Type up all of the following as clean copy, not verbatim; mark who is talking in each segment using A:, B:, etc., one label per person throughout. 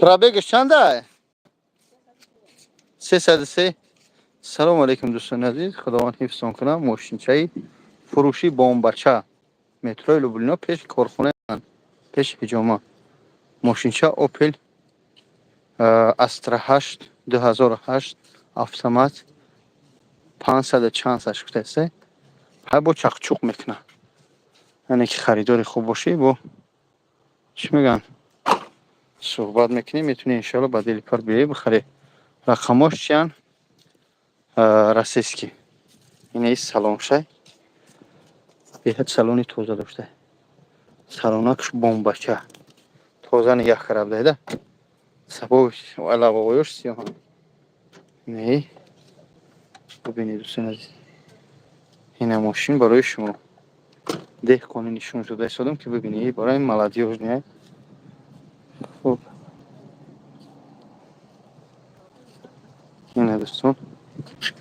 A: Пробегаш чанда? 303. Салом алейкум, дӯстони азиз, Худованд ҳифзтон кунад. Мошинчаи фурӯшӣ бомбача, метрои Люблино, пеши корхонаи ман, пеши ҳиҷома. Мошинча Опел Астра 8, 2008, автомат, 500 чанд саш гуфтаиста. Ҳай, бо чақчуқ мекунад, яъне ки харидори хуб бошӣ, бо чӣ мегӯянд, суҳбат мекунӣ, метавонӣ, иншоалло, ба дили пар биёӣ, бихарӣ. Рақамош чиянд? Российский. Инаи салоншай беҳад салони тоза дошта, салонакш бомбача, тоза нигаҳ карда, сабоби лавовоёш сиёҳанд. Инаи бубинед, дӯстони азиз, ина мошин барои шумо деҳқонӣ нишон шуда истодам, ки бибинед, барои молодёжный. Хуб, ина, дӯстон,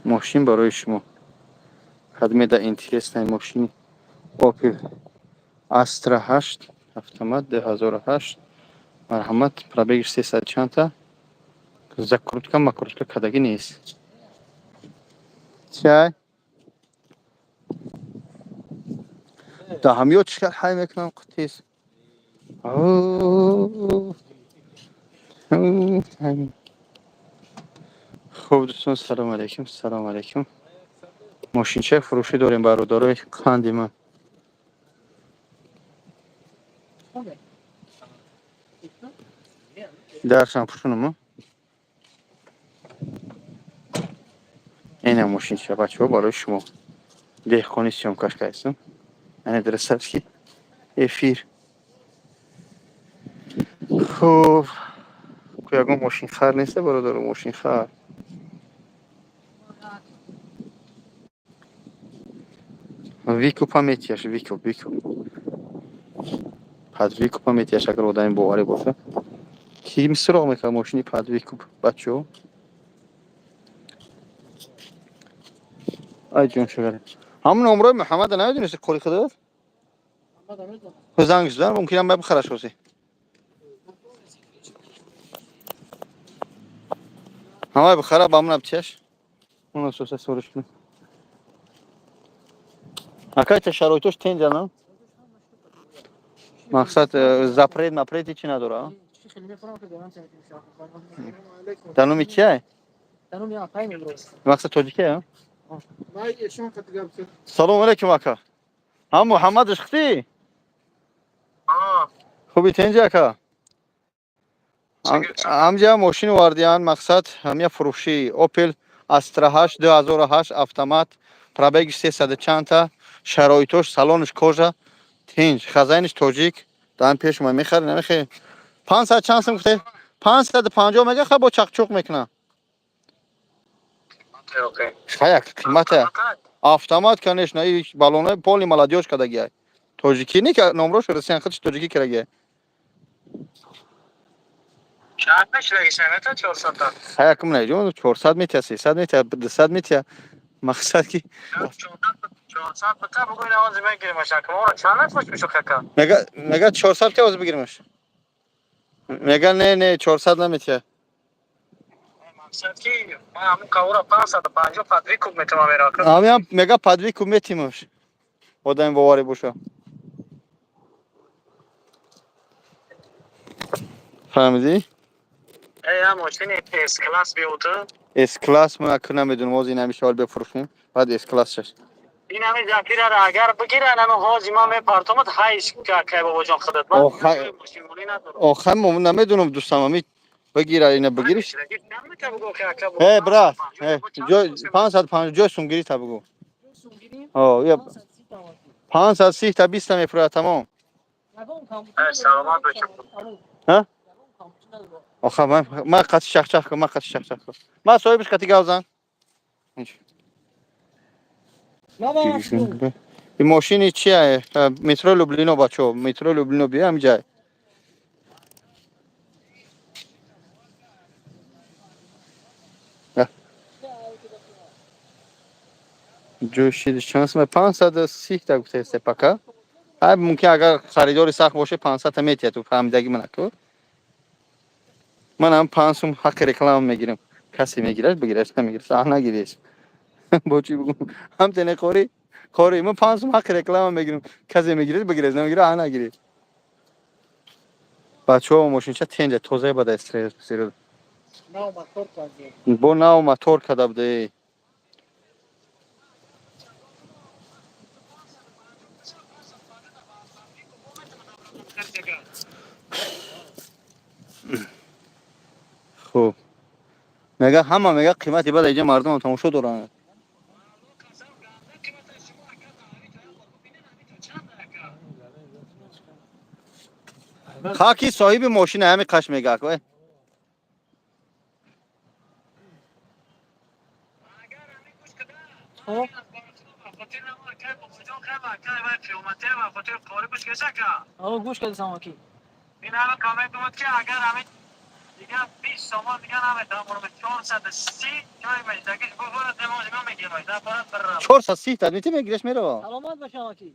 A: мошин барои шумо. Кадмеда интересный мошини Опел Астра 8, автомат, 2008, марҳамат. Пробегиш 300 чандта, закрутка макрутка кадагӣ нест. Чай да ҳамё чӣ кар ҳай мекунам тез. Хуб, дӯстон, салом алейкум, салом алейкум. Мошинчаи фурӯшӣ дорем, бародарои қанди ман. Даршам пӯшунам. Ина мошинча, бачаҳо, барои шумо деҳқони съёмкаш кардистам, яъне дресарски эфир. Хуб, ку ягон мошинхар неста, бародаро, мошинхар? Выкупа метияш, выкуп, выкуп, под выкупа метияш, агар одами боварӣ боша. Ки суроғ мекард мошини под выкуп, бачаҳо? Ай ҷон, шугаре, ҳамун номрои Муҳаммада намедонисти, қори худат занг зад, мумкин ам бихараш ҳозир. Ҳамай бихара, ба ман абтияш, он асоса сориш кунам. Акайта, шароитош тенҷа, на? Мақсад, запрет мапрет ҳичи надора? Дар номи кияй? Мақсад, тоҷикия? Салому алейкум, ака. Ҳам Муҳаммадаш хти? Хуби, тенҷи, ака? Ҳамҷа мошин овардиян, мақсад, ҳамя фурӯшӣ, Опел Астра 8, 2008, автомат, пробегиш 300 чандта, шароитош, салонаш кожа, тинҷ, хазайниш тоҷик, дан пеш ма. Мехари, намехари? 500 чанд сум гуфте? 550 мега, ха, бо чақчуқ мекуна. Хаяк қимата. Автомат, конечно, и балоне полный молодёжь кадагиай. Тоҷикӣ не, номрош Россиян, худш тоҷикӣ кардагиай.
B: Чанд мешудагӣ, 400?
A: Хаяк, мана 400 метия, 300 метия, 200 метия. Мақсад ки
B: 400 бика, бугӯ, навози мегиримаш, ака. Чанд нафош мешуд, ака?
A: Мега 400 ки ози бигиримаш. Мега, не, не, 400 наметия.
B: Мақсад ки ман ҳамун кавора 550 под выкуп метавонам мера.
A: Ҳамиам мега, под выкуп метимаш. Одами боварӣ боша. Фаҳмидӣ?
B: Э, мошини С класс биёту.
A: С класс ман ака намедонам, ҳозир ин ҳамиша ҳол бифурӯшем, баъд С класс шаш.
B: Ин ҳами Зафирара агар бигиран, ҳами ҳози ман мепартомад, ҳайш, акай бобоҷон, худат.
A: Охай, намедонам, дӯстам, ами бигира, ина бигириш. Э, брат, э, ҷой 550, ҷой сумгирӣ та бугӯ. О, я 530 та 20 та мефурӯяд, тамом.
B: Саломат бошед.
A: Ҳа? Оха, ман қати чахчах кун, ман қати чахчах кун. Ман соҳибиш қати гап зан. Ин мошини чия? Метро Люблино, бачаҳо, метро Люблино биё, ҳамиҷай. Ҷои шидиш чанд сум? 530 та гуфтаест пока. Ҳай, мумкин, агар харидори сахт боше, 500 та метиҳад, ту фаҳмидаги ман аку. Ман ҳам 5 сум ҳаққи реклама мегирам. Касе мегирад, бигирад, намегирад, саҳ нагиреш. Бо чӣ бигӯм? Ҳам тене қори қори, ман 5 сум ҳаққи реклама мегирам. Касе мегирад, бигирад, намегирад, аҳ нагиред. Бачаҳо, мошинча тенҷа, тозаи бада. Стресс бо нав мотор када буде. Хуб, мега, ҳама мега, қимати бада. Иҷа мардумам тамошо доранд. Хаки соҳиби мошина ҳами қаш мега, вай.
C: Хоб. Аво, гӯш кардисам, аки.
B: Ин ҳама коммент буд, ки агар ҳамин дигар 20 сомон дига наметавонам, 430 ҷои меҷдагиш бухорад, немозима мегирам аппарат бирам.
A: 430 та мети, мегиреш, мерава.
C: Саломат бошам, аки.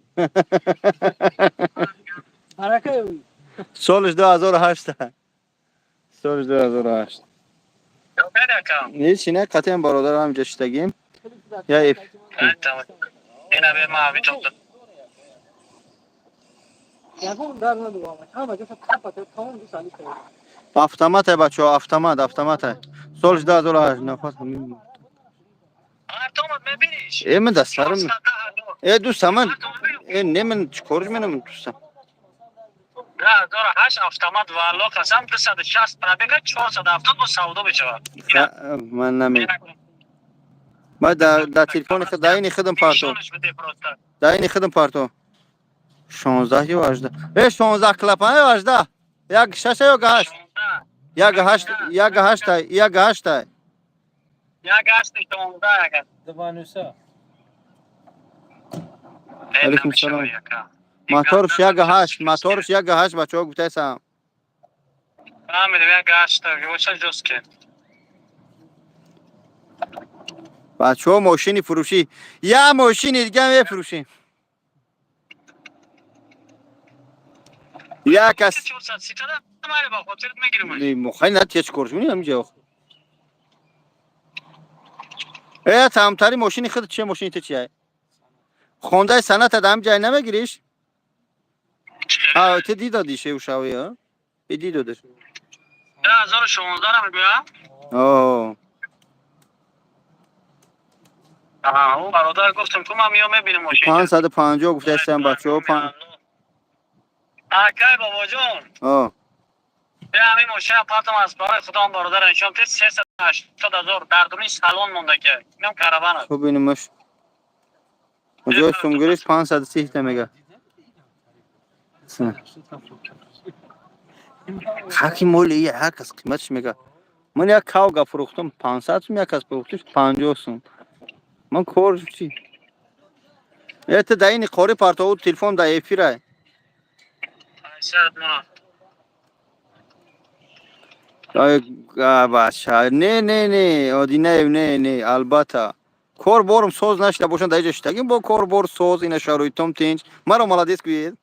C: Баракаи ӯ.
A: Солиш 2008, солиш 2008. Ҳеҷ не, қатъиян бародар, ҳамҷа шиштагим. Я эф.
B: Ина бе ма авитон.
C: Ягон дар надорам. Ҳама ҷоша тапа тамом ду сали кардам.
A: Автомате, бачаҳо, автомат, автомате. Солиш 2008, нафас.
B: Автомат мебиниш.
A: Э, ман дастарам. Э, дӯста, ман э не, ман чӣ кориш менам, дӯста?
B: 2008 автомат, валло қасам, 260 пробега, 470 бо савдо мешавад.
A: Ман наме. Ма дар телефони худ, дар ини худам парто. Дар ини худам парто. 16 ё 18. Э, 16 клапан ё 18? Як шаша ё ҳашт? Як ҳашт, як ҳашта, як ҳашта.
B: Як ҳашт, 16 агар.
D: Дувануса.
A: Алейкум салом. Моторш як ҳашт, моторш як ҳашт, бачаҳо, гуфтаесам.
B: Фаҳмидем, як ҳашт, воша ҷустки.
A: Бачаҳо, мошини фурӯшӣ. Я мошини дига мефурӯшем. Як кас
B: 430 та майли, ба хотират мегирем.
A: Мохай на тия, чӣ корш мекунӣ ҳаминҷа? Э, тамтари мошини худ чия, мошини ту чия? Хондаи саната дар ҳамин ҷай намегириш? А, ту дидодӣ шевшавӣ, а? Э, дидодиш.
B: 2016 ра мегӯям.
A: О.
B: Ӯ бародар, гуфтам, ку ман меом, мебинем мошин.
A: 550 гуфтаистам, бачаҳо.
B: Акай бобоҷон.
A: О.
B: Бе, ҳамин мошина партам, аз барои худом, бародар, нишон тед, 380 000 дар дуни салон монда, ки инам караван аст.
A: Хуб, инамаш. Ҷои сумгириш 530 та мега. Ҳаки моли ҳар кас қиматш мега. Ман як кавга фурӯхтам 500 сум, як кас фурӯхтиш 50 сум. Ман кор чӣ? Это дар ини қори партову, телефон дар эфирай.
B: Сад мона.
A: Ай, бача, не, не, не, Одинаев, не, не, албатта. Кор борм соз нашида бошанд, дар иҷа шитагим, бо кор бор соз, ина шароитом тинч. Маро молодец гӯед.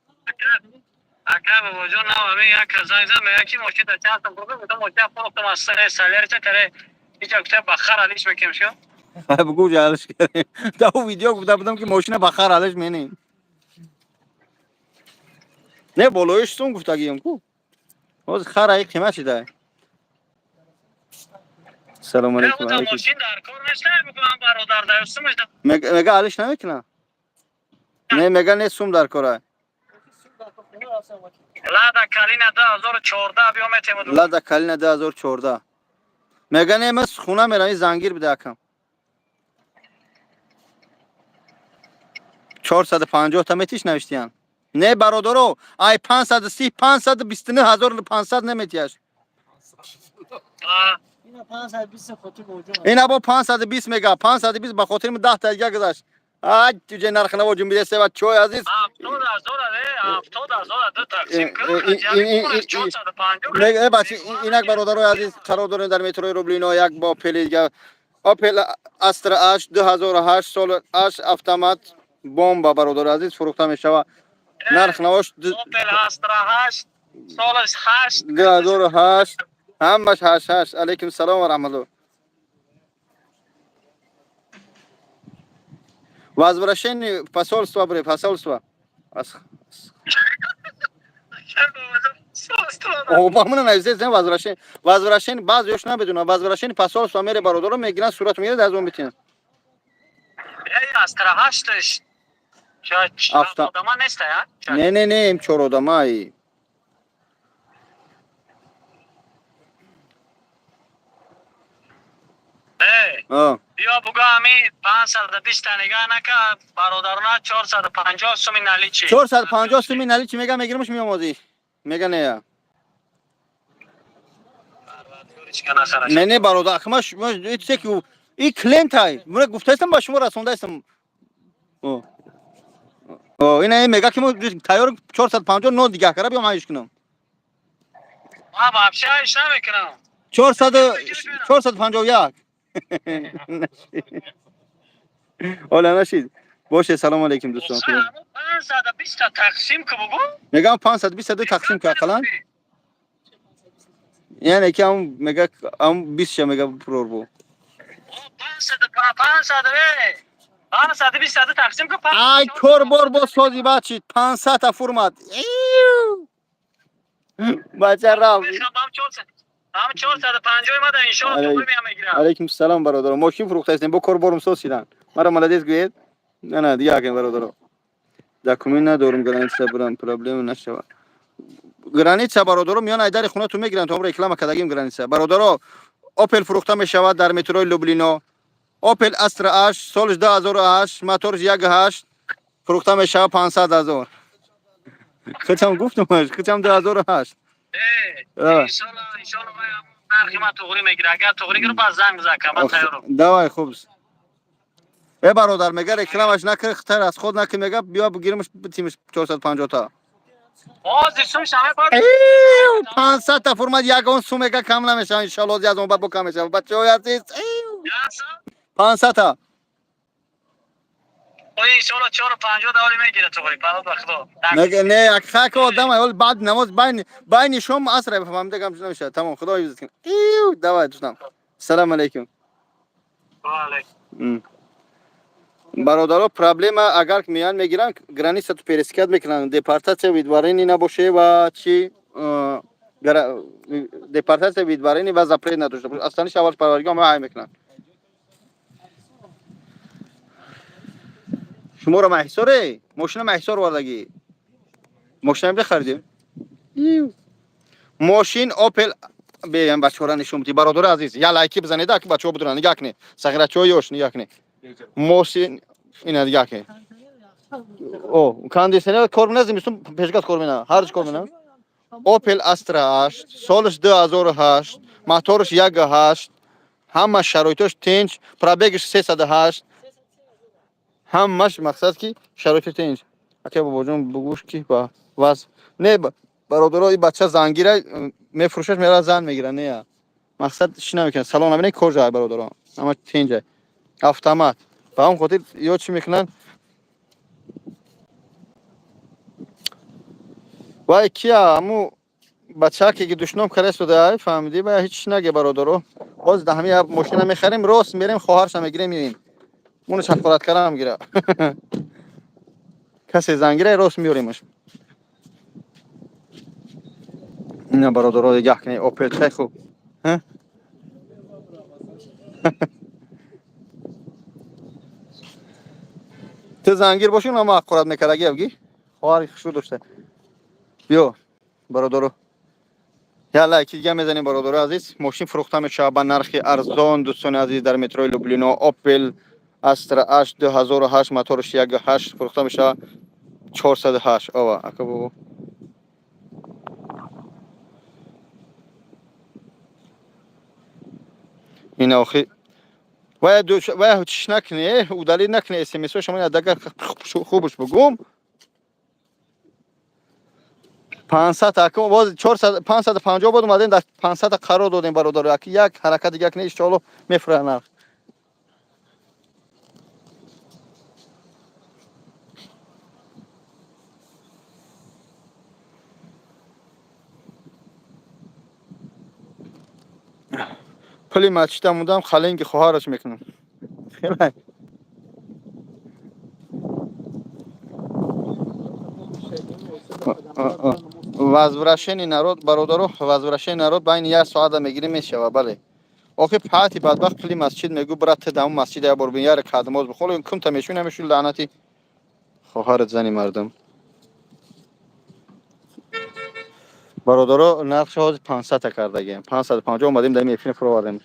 B: Акай бобоҷон, нав ҳамин як кас занг зад, мегӯяд, ки мошин дар чанд сум фурӯхтам, гуфтам, мошина фурӯхтам, аз сари салярича каре иҷа, гуфта, ба хар алиш мекунем шо.
A: Ай, бугӯ, алиш кардем. Дар ӯ видео гуфта будам, ки мошина ба хар алиш менем. Не, болоиш сум гуфтагием ку. Ҳозир хар аи қимат шида. Салому алейкум.
B: Алейкум. Мошин дар кор нест, мегӯям, бародар, дар сумаш.
A: Мега, алиш намекунам. Не, мега, не, сум дар кора.
B: Лада Калина 2014 биё, метем.
A: Лада Калина 2014. Мега, не, ман хона мерам, ин зангир бида, акам. 450 та метиш, навиштиян. Не, бародаро, ай 530, 529 500 наметияш.
C: Ина 520 хотир бобоҷон.
A: Ина бо 520 мега, 520 ба хотири 10 та дига гузашт. Ай, туҷе нархнаво ҷунбида сева, чой азиз.
B: 70 000, 70 000 ду тақсим кун. 450.
A: Э, бачи, инак, бародарои азиз, қарор дорем дар метрои Рублино, як бо Опели дига. Опел Астра 8, 2008 сол, 8, автомат, бомба, бародари азиз, фурӯхта мешава. Нарх навош
B: Опел Астра 8, солаш 8.
A: 2008. Ҳамаш ҳашт ҳашт. Алейкум салом ва раҳматуллоҳ. Возвращение в посольство, бре, посольство. О, ба мана нависед, возвращение. Возвращение баъзеёш намедонам. Возвращение посольство мере бародаро мегиранд, сурат мегиранд, аз он битин.
B: Эй, Астра ҳашташ. Одама неста, я?
A: Не, не, не, им чор одамай.
B: Эй, биё бугӯ ҳами 520 та нигаҳ нака, бародарона 450 суми наличи.
A: 450 суми наличи мега мегиримш меомозӣ. Мега не я. Не, не, бародар, ахма ки и клиентай. Мура гуфтаистам ба шумо расондаистам. О. О, ина мега ки мо тайёр 450 но дигаҳ кара биём ҳайш кунам.
B: Ма вообще ҳайш намекунам.
A: 400 451. Ола нашид. Боше, салом алейкум дӯстон.
B: 520 та тақсим ку бугӯ.
A: Мегам 522 тақсим ку ақалан. Яъне ки ам мега ам 20 ша мега прор бу.
B: 500 500 э. 520 тақсим ку.
A: Ай кор бор бо сози бачи 500 та фурмат. Бача рафт.
B: Ҳам 450 мада иншоалло туғри мегирам.
A: Алейкум салом бародаро. Мошин фурӯхтаистем, бо кор борум соз шидан. Мара молодец гӯед. На, на, дига акем бародаро. Документ надорум, граница бурам, проблема нашава. Граница бародаро миён айдари хона ту мегиранд, то реклама кардагим граница. Бародаро, Opel фурӯхта мешавад дар метрои Люблино. Opel Astra 8, солиш 2008, моторш 1.8, фурӯхта мешавад 500 ҳазор. Худам гуфтумаш, худам 2008.
B: Иншоалло, иншоалло нархи ман туғри мегира. Агар туғри гиру баъд занг бизан, ка ман тайёрам.
A: Давай, хуб. Э бародар, мега рекламаш накар, хитар аз худ накар, мега биё бигиримш битимш 450 та.
B: Ҳозир сум шаме бад.
A: 500 та фурмат ягон сум мега кам намешава, иншоалло аз он баъд бо кам мешава. Бачаҳои азиз, 500 та.
B: Ой, иншоалло 450 давли мегира туғри, паноҳ ба Худо.
A: Не, не, як хак одам ай, баъд намоз байни шом аср фаҳмида гам намешава. Тамом, Худо ҳифзат кунад. Иу, давай дӯстам. Салом алейкум.
B: Ва алейкум.
A: Бародаро, проблема агар меян мегиранд, граница ту пересекать мекунанд, депортация выдворение набоше ва чи депортация выдворение ва запрет надошта боше. Аслан аввал парваргоҳ ма ҳай мекунанд. Шуморо маҳисоре? Мошина маҳисор овардагӣ. Мошина бихаридем? Мошин Opel беям бачаҳора нишон бидӣ. Бародари азиз, я лайки бизанед, ки бачаҳо бидонанд. Нигаҳ кунед. Сағирачаҳо ёш нигаҳ кунед. Мошин ина нигаҳ кунед. О, кондиционер кор мена, зимистон пешгаз кор мена, ҳар кор мена. Opel Astra 8, солиш 2008, моторш 1.8, ҳама шароитош тинч, пробегаш 308. Ҳамаш мақсад ки шароити тинч. Ака бобоҷон бугӯш ки ба ваз. Не, бародаро, и бача зангира мефурӯшаш, мера зан мегира, не. Мақсад чӣ намекунад. Салон набинед, кожа бародаро. Ҳама тинҷа. Автомат. Ба ҳам хотир ё чӣ мекунанд? Вай кия ҳаму бачаке ки душном карда ай фаҳмидӣ, ба ҳеҷ чӣ наге бародаро. Боз да ҳами мошина мехарем, рост мерем, хоҳарша мегирем, меоем. Муно шафқат карам гира. Касе зангира рост меоремаш. Ина бародаро дигаҳ кунед, Opel хеле хуб. Ҳа? Ту зангир бошӣ, ама ҳақорат мекардаги авги? Хоҳари хушрӯ дошта. Биё, бародаро. Я лайки дига мезанем, бародаро азиз. Мошин фурӯхта мешавад ба нархи арзон, дӯстони азиз, дар метрои Люблино. Opel Astra 8 2008, моторш 1.8, фурӯхта мешавад 408. Ова, ака бобо. Ина охи вая вая чиш накне, удалить накне смс шумо, дагар хубш бугум. 500 ака боз 400 550 буд, омадем дар 500 қарор додем бародаро. Як як ҳаракат дига кне, иншоалло мефурад нарх. Пули масҷида мудам, халенги хоҳараш мекунам. Хелай. Возвращение народ, бародаро, возвращение народ байни як соата мегирӣ, мешава, бале. Охи пати бадбахт пули масҷид мегӯ, брат, ту даму масҷид як бор бин, яре кадмоз бихол, кумта мешуни, намешуни, лаънати хоҳарат, зани мардум. Бародаро, нархшо ҳозир 500 кардагием. 550 омадем, дар ин эфир фуровардем.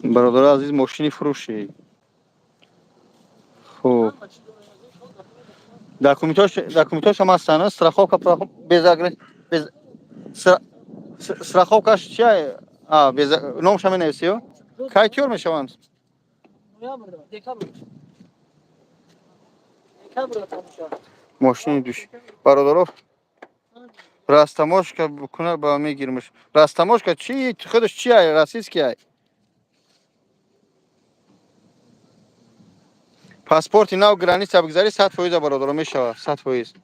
A: Бародаро азиз, мошини фурӯшӣ. Хуб. Документош ҳам ҳастанд, страховка без без страховкаш чия? А, без номша менависӣ ё? Кай тёр мешаванд?
C: Ноябрда, декабр. Декабрда тамом шавад.
A: Мошини душ. Бародаро, растаможка бикуна, ба мегирмш. Растаможка чи худаш чи ай? Российский ай. Паспорти нав граница бигзарӣ, 100%, бародаро, мешавад, 100%.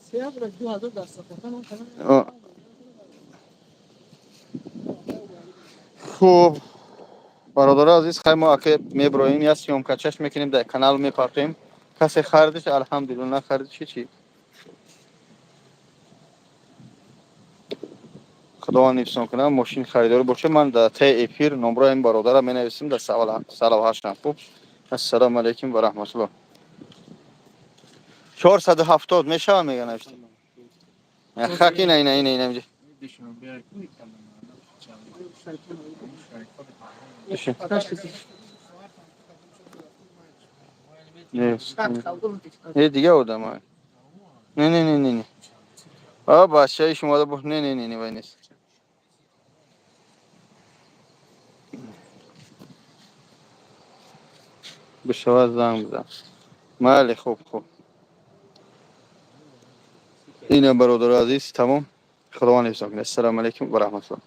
C: Сеябр 2000 дар сафотан он.
A: Хуб, бародаро азиз, хай, мо аке меброем, як съёмка чашм мекунем, дар канал мепартоем. Касе харидиш, алҳамдулилла, нахаридиш, чӣ, худованд ҳифзон кунад. Мошини харидорӣ боша, ман дар таи эфир номрои ин бародара менависем дар салавҳаштам. Хуб, ассалому алайкум ва раҳматуллоҳ. 470 мешава, мега, навишта. Хак, ина, ина, ина, ина, инҷа. Не, дига одам. Не, не, не, не, не. А бачаи шумо бо, не, не, не, не, вай нест. Бишавад, занг бизан. Майли, хуб, хуб. Ина, бародари азиз, тамом. Худованд ҳифзон кунад. Ассалому алайкум ва раҳматуллоҳ.